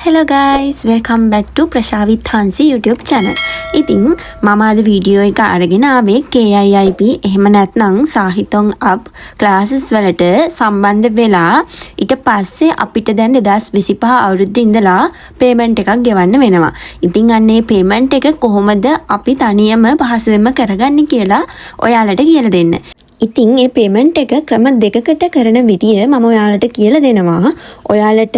Hello guys, welcome back to Prashavith Hansi YouTube channel. ඉතින් මම අද වීඩියෝ එක අරගෙන ආවේ KIIP එහෙම නැත්නම් සාහිතොන් අප් ක්ලාසස් වලට සම්බන්ධ වෙලා ඊට පස්සේ අපිට දැන් 2025 අවුරුද්දේ ඉඳලා පේමන්ට් එකක් ගෙවන්න වෙනවා. ඉතින් අන්න ඒ පේමන්ට් එක කොහොමද අපි තනියම පහසුවෙන්ම කරගන්නේ කියලා ඔයාලට කියලා දෙන්න. ඉතින් ඒ පේමන්ට් එක ක්‍රම දෙකකට කරන විදිය මම ඔයාලට කියලා දෙනවා. ඔයාලට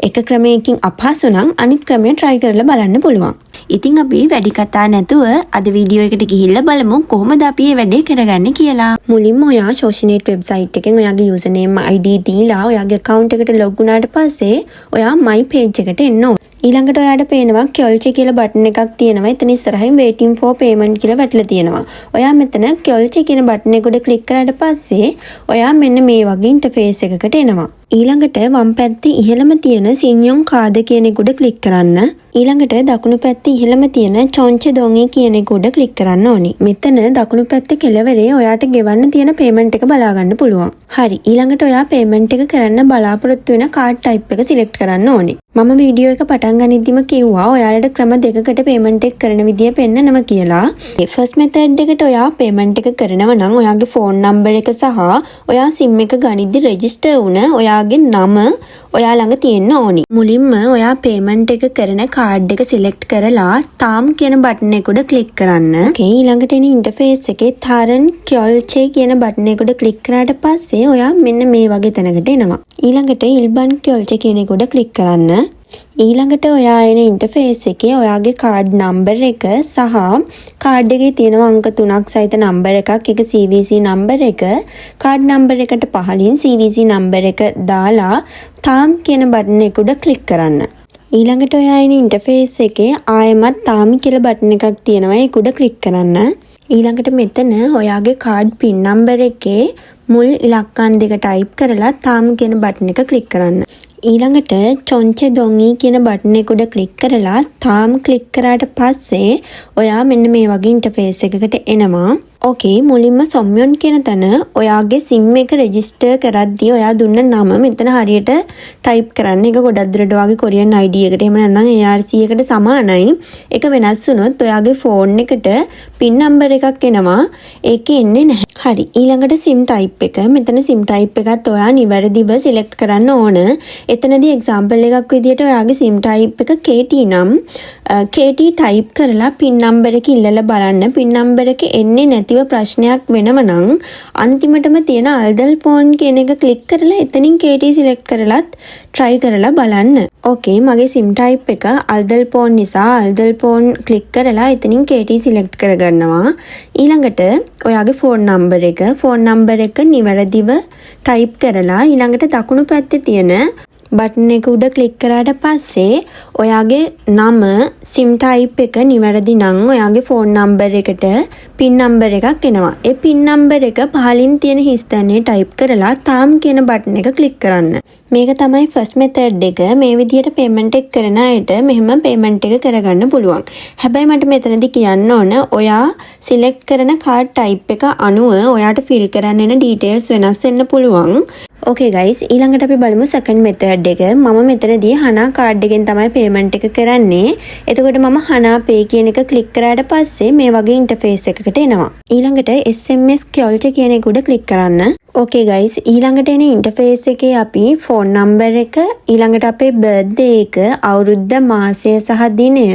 එක ක්‍රමයකින් අපහසු නම් අනිත් ක්‍රමය try කරලා බලන්න පුළුවන්. ඉතින් අපි වැඩි කතා නැතුව අද වීඩියෝ එකට ගිහිල්ලා බලමු කොහොමද අපි මේ වැඩේ කරගන්නේ කියලා. මුලින්ම ඔයා සෝෂිනේට් වෙබ්සයිට් එකෙන් ඔයාගේ යූසර් නේම් ID දීලා ඔයාගේ account එකට ලොග් වුණාට පස්සේ ඔයා my page එකට එන්න ඕන. ඊළඟට ඔයාට පේනවා 결제 කියලා බටන් එකක් තියෙනවා. එතන ඉස්සරහින් waiting for payment කියලා වැටලා තියෙනවා. ඔයා මෙතන 결제 කියන බටන් එක උඩ ක්ලික් කරාට පස්සේ ඔයා මෙන්න මේ වගේ ඉන්ටර්ෆේස් එකකට එනවා. ඊළඟට වම් පැත්තේ ඉහළම තියෙන 신용 카드 කියන එක උඩ ක්ලික් කරන්න. ඊළඟට දකුණු පැත්තේ ඉහළම තියෙන 결제 동의 කියන එක උඩ ක්ලික් කරන්න ඕනි. මෙතන දකුණු පැත්තේ කෙළවරේ ඔයාට ගෙවන්න තියෙන පේමන්ට් එක බලා ගන්න පුළුවන්. හරි. ඊළඟට ඔයා පේමන්ට් එක කරන්න බලාපොරොත්තු වෙන කාඩ් ටයිප් එක සිලෙක්ට් කරන්න ඕනි. මම වීඩියෝ එක පටන් ගනිද්දිම කිව්වා ඔයාලට ක්‍රම දෙකකට පේමන්ට් එක කරන විදිය පෙන්නනවා කියලා. ඒ ෆස්ට් මෙතඩ් එකට ඔයා පේමන්ට් එක කරනවා නම් ඔයාගේ ෆෝන් නම්බර් එක සහ ඔයා සිම් එක ගනිද්දි රෙජිස්ටර් වුණ ඔයාගේ නම ඔයා ළඟ තියෙන්න ඕනි. මුලින්ම ඔයා පේමන්ට් එක කරන කාඩ් එක සිලෙක්ට් කරලා 다음 කියන බටන් එක උඩ ක්ලික් කරන්න. ඕකේ, ඊළඟට එන ඉන්ටර්ෆේස් එකේ 다른 결제 කියන බටන් එක උඩ ක්ලික් කරාට පස්සේ ඔයා මෙන්න මේ වගේ තැනකට එනවා. ඊළඟට 일반 결제 කියන එක උඩ ක්ලික් කරන්න. ඊළඟට ඔයා එන ඉන්ටර්ෆේස් එකේ ඔයාගේ කාඩ් නම්බර් එක සහ කාඩ් එකේ තියෙනවා අංක තුනක් සහිත නම්බර් එකක්. ඒක CVC number එක. කාඩ් නම්බර් එකට පහළින් CVC number එක දාලා 다음 කියන බටන් එක උඩ ක්ලික් කරන්න. ඊළඟට ඔයා එන ඉන්ටර්ෆේස් එකේ ආයෙමත් 다음 කියලා බටන් එකක් තියෙනවා. ඒක උඩ ක්ලික් කරන්න. ඊළඟට මෙතන ඔයාගේ කාඩ් පින් නම්බර් එකේ මුල් ඉලක්කම් දෙක ටයිප් කරලා 다음 කියන බටන් එක ක්ලික් කරන්න. ඊළඟට 결제 동의 කියන බටන් එක උඩ ක්ලික් කරලා 다음 ක්ලික් කරාට පස්සේ ඔයා මෙන්න මේ වගේ ඉන්ටර්ෆේස් එකකට එනවා. ඕකේ, මුලින්ම 성명 කියන තැන ඔයාගේ සිම් එක රෙජිස්ටර් කරද්දී ඔයා දුන්න නම මෙතන හරියට ටයිප් කරන්න. ඒක ගොඩක් දුරට ඔයාගේ කොරියන් ID එකට එහෙම නැත්නම් ARC එකට සමානයි. ඒක වෙනස් වුණොත් ඔයාගේ ෆෝන් එකට පින් නම්බර් එකක් එනවා. ඒක එන්නේ නැහැ. හරි. ඊළඟට සිම් ටයිප් එක. මෙතන සිම් ටයිප් එකත් ඔයා නිවැරදිව සිලෙක්ට් කරන්න ඕන. එතනදී එක්සැම්පල් එකක් විදියට ඔයාගේ සිම් ටයිප් එක KT නම් KT type කරලා පින් නම්බර් එක ඉල්ලලා බලන්න. පින් නම්බර් එක එන්නේ නැතිව ප්‍රශ්නයක් වෙනව නම් අන්තිමටම තියෙන 알뜰폰 කියන එක ක්ලික් කරලා එතනින් KT select කරලත් try කරලා බලන්න. ඕකේ, මගේ සිම් ටයිප් එක 알뜰폰 නිසා 알뜰폰 ක්ලික් කරලා එතනින් KT select කරගන්නවා. ඊළඟට ඔයාගේ ෆෝන් නම්බර් එක, ෆෝන් නම්බර් එක නිවැරදිව ටයිප් කරලා ඊළඟට දකුණු පැත්තේ තියෙන බටන් එක උඩ ක්ලික් කරාට පස්සේ ඔයාගේ නම, සිම් ටයිප් එක නිවැරදි නම් ඔයාගේ ෆෝන් නම්බර් එකට පින් නම්බර් එකක් එනවා. ඒ පින් නම්බර් එක පහලින් තියෙන හිස්තැනේ ටයිප් කරලා 다음 කියන බටන් එක ක්ලික් කරන්න. මේක තමයි ෆස්ට් මෙතඩ් එක. මේ විදිහට පේමන්ට් එක කරන අයට මෙහෙම පේමන්ට් එක කරගන්න පුළුවන්. හැබැයි මට මෙතනදි කියන්න ඕන, ඔයා සිලෙක්ට් කරන කාඩ් ටයිප් එක අනුව ඔයාට ෆිල් කරන්න එන ඩීටේල්ස් වෙනස් වෙන්න පුළුවන්. ඕකේ ගයිස්, ඊළඟට අපි බලමු සෙකන්ඩ් මෙතඩ් එක. මම මෙතනදී හනා කාඩ් එකෙන් තමයි පේමන්ට් එක කරන්නේ. එතකොට මම හනා පේ කියන එක ක්ලික් කරාට පස්සේ මේ වගේ ඉන්ටර්ෆේස් එකකට එනවා. ඊළඟට SMS 결제 කියන එක උඩ ක්ලික් කරන්න. ඕකේ ගයිස්, ඊළඟට එන ඉන්ටර්ෆේස් එකේ අපි ෆෝන් නම්බර් එක, ඊළඟට අපේ බර්ත්ඩේ එක, අවුරුද්ද, මාසය සහ දිනය,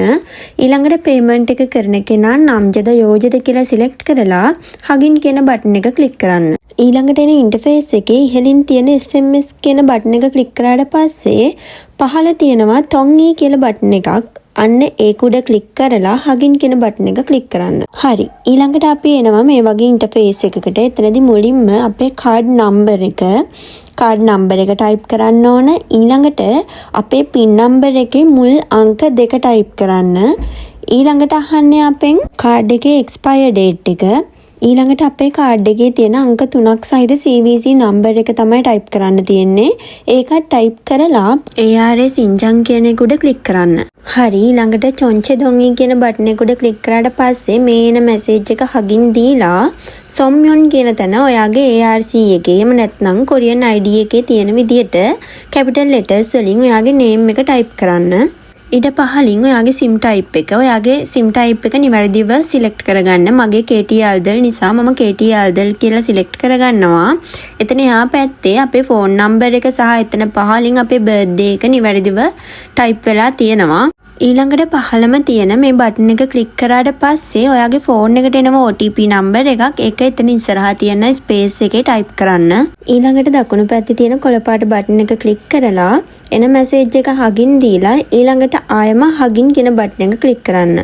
ඊළඟට පේමන්ට් එක කරන කෙනා 남자ද 여자ද කියලා සිලෙක්ට් කරලා 확인 කියන බටන් එක ක්ලික් කරන්න. ඊළඟට එන ඉන්ටර්ෆේස් එකේ ඉහළින් තියෙන SMS කියන බටන් එක ක්ලික් කරාට පස්සේ පහළ තියෙනවා 동의 කියලා බටන් එකක්. අන්න ඒක උඩ ක්ලික් කරලා 확인 කියන බටන් එක ක්ලික් කරන්න. හරි. ඊළඟට අපි එනවා මේ වගේ ඉන්ටර්ෆේස් එකකට. එතනදී මුලින්ම අපේ කාඩ් නම්බර් එක, කාඩ් නම්බර් එක ටයිප් කරන්න ඕන. ඊළඟට අපේ පින් නම්බර් එකේ මුල් අංක දෙක ටයිප් කරන්න. ඊළඟට අහන්නේ අපෙන් කාඩ් එකේ එක්ස්පයර් ඩේට් එක. ඊළඟට අපේ කාඩ් එකේ තියෙන අංක තුනක් සහිත CVC number එක තමයි ටයිප් කරන්න තියෙන්නේ. ඒකත් ටයිප් කරලා ARS 인증 කියන එක උඩ ක්ලික් කරන්න. හරි, ඊළඟට 전체 동의 කියන බටන් එක උඩ ක්ලික් කරාට පස්සේ මේ එන මැසේජ් එක 확인 දීලා 서명 කියන තැන ඔයාගේ ARC එකේ එහෙම නැත්නම් කොරියන් ID එකේ තියෙන විදිහට කැපිටල් ලෙටර්ස් වලින් ඔයාගේ නේම් එක ටයිප් කරන්න. ඊට පහලින් ඔයාගේ සිම් ටයිප් එක, ඔයාගේ සිම් ටයිප් එක නිවැරදිව සිලෙක්ට් කරගන්න. මගේ KT අල්දල් නිසා මම KT අල්දල් කියලා සිලෙක්ට් කරගන්නවා. එතන එහා පැත්තේ අපේ ෆෝන් නම්බර් එක සහ එතන පහලින් අපේ බර්ත්ඩේ එක නිවැරදිව ටයිප් වෙලා තියෙනවා. ඊළඟට පහළම තියෙන මේ බටන් එක ක්ලික් කරාට පස්සේ ඔයාගේ ෆෝන් එකට එනවා OTP number එකක්. ඒක එතන ඉස්සරහා තියෙන ස්පේස් එකේ ටයිප් කරන්න. ඊළඟට දකුණු පැත්තේ තියෙන කොළ පාට බටන් එක ක්ලික් කරලා එන මැසේජ් එක 확인 දීලා ඊළඟට ආයෙම 확인 කියන බටන් එක ක්ලික් කරන්න.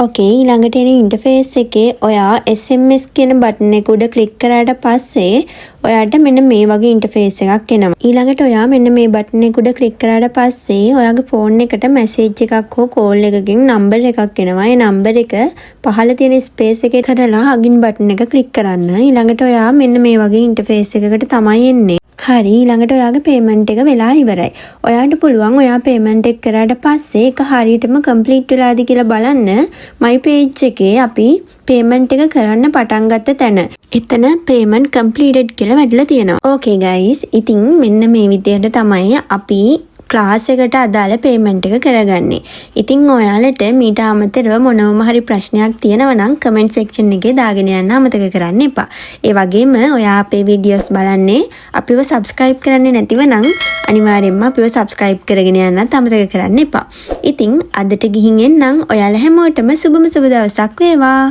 ඕකේ, ඊළඟට එන ඉන්ටර්ෆේස් එකේ ඔයා SMS කියන බටන් එක උඩ ක්ලික් කරාට පස්සේ ඔයාට මෙන්න මේ වගේ ඉන්ටර්ෆේස් එකක් එනවා. ඊළඟට ඔයා මෙන්න මේ බටන් එක උඩ ක්ලික් කරාට පස්සේ ඔයාගේ ෆෝන් එකට මැසේජ් එකක් හෝ කෝල් එකකින් නම්බර් එකක් එනවා. ඒ නම්බර් එක පහළ තියෙන ස්පේස් එකේ කරලා 확인 බටන් එක ක්ලික් කරන්න. ඊළඟට ඔයා මෙන්න මේ වගේ ඉන්ටර්ෆේස් එකකට තමයි එන්නේ. හරි, ඊළඟට ඔයාගේ පේමන්ට් එක වෙලා ඉවරයි. ඔයාට පුළුවන් ඔයා පේමන්ට් එක කරාට පස්සේ ඒක හරියටම කම්ප්ලීට් වෙලාද කියලා බලන්න මයි පේජ් එකේ අපි පේමන්ට් එක කරන්න පටන් ගත්ත තැන. එතන පේමන්ට් කම්ප්ලීටඩ් කියලා වැටිලා තියෙනවා. ඕකේ ගයිස්, ඉතින් මෙන්න මේ විදිහට තමයි අපි ක්ලාස් එකට අදාළ පේමන්ට් එක කරගන්නේ. ඉතින් ඔයාලට මීට අමතරව මොනවම හරි ප්‍රශ්නයක් තියෙනවා නම් කමෙන්ට් සෙක්ෂන් එකේ දාගෙන යන්න අමතක කරන්න එපා. ඒ වගේම ඔයා අපේ වීඩියෝස් බලන්නේ අපිව සබ්ස්ක්‍රයිබ් කරන්නේ නැතිව නම් අනිවාර්යෙන්ම අපිව සබ්ස්ක්‍රයිබ් කරගෙන යන්නත් අමතක කරන්න එපා. ඉතින් අදට ගිහින් එන්නම්. ඔයාලා හැමෝටම සුබම සුබ දවසක් වේවා.